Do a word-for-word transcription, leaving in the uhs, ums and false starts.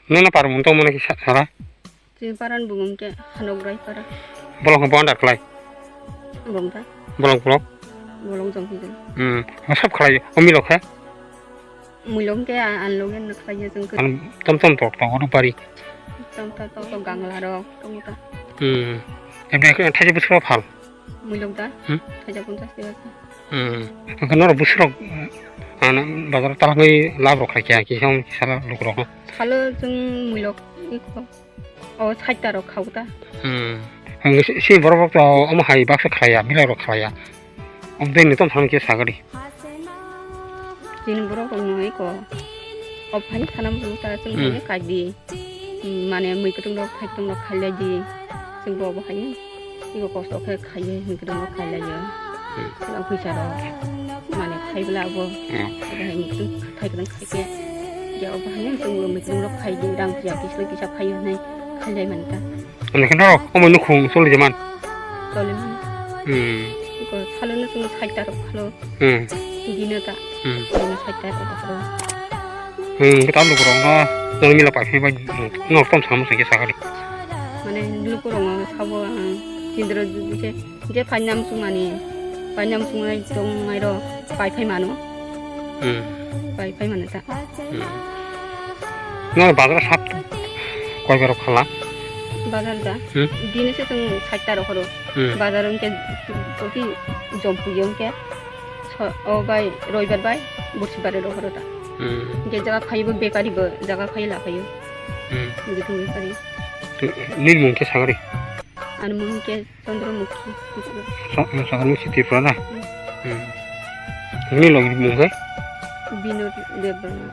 Nana para mung tong mano kisa sara. Chini paran bumung ke Hanograi para. Bolong ke bondar klai. Bongta. Bolong bolong. Bolong jong hijong. Hmm. Masap klai. Omilo khe. Mulong ke anlogen na klai jong ke. An tom tom tok tong ono pari. Tom tom tok tok gangla rok tong ta. Hmm. Em ke thai bus phal. Muilok da? Hmm? Thaijak ponchas teba khe. Hmm. Hwnkhe norok bwswk rok, ah, bazar o talangwi lab rok khai kha, kisa kisa lukurok no? Salo chwng muilok iko. O sait ta rok khao ta. Hmm. Hwnkhe si, si borok rok to omo hai baksa khlaiya, belai rok khlaiya. Omo dei ni tong thang khe sagadi. Chini borok rok no iko. O phai sana muchung ta chwng Hmm. hai kaidi. Hmm, mane mui kutung rok, khai kutung rok khai lai di. Chwng bo bo hai. Iko kosto khe khai ye mui kutung rok khai lai yo. Hmm. Ang pisa rok. Mane khai bla bo. Hmm. Bo hai mui kutung khai kutung khai khe. Ya bo hai chwng bo mui kutung rok khai di rang ya kisa kisa khai yo nai khai lai man ta. Ani kheno omo nukhung choli jaman. Choli man. Hmm. Iko salo no chwng sait ta rok khalo. Hmm. Dino ta. Hmm. Dino sait ta rok khalo. Hmm, kita lukurok no, no mila pai phai bai, no tom sam sing sakali. Mane lukurok no sabo ang tindro je, je painam sumani, painam sumai tong mairo pai phai mano. Hmm. Pai phai mano ta. Hmm. No bazar sat koi barok khala. Bazar da. Hmm. Dino se tong sait ta rok khalo. Hmm. Bazar ong ke, koti jompu ong ke. So, o bai, roibar bai, bursi bare rohoro ta. Hmm. Hingke jaga phaibo bepari bo, jaga phai la phaio. Hmm. Hingke thung bepari. Nini mung khe sagari? Ani mung khe Chandramukhi. Sa-, Chandramukhi Tripura na? Hmm. Hmm. Nini logi mung khe? Binod Debbarma.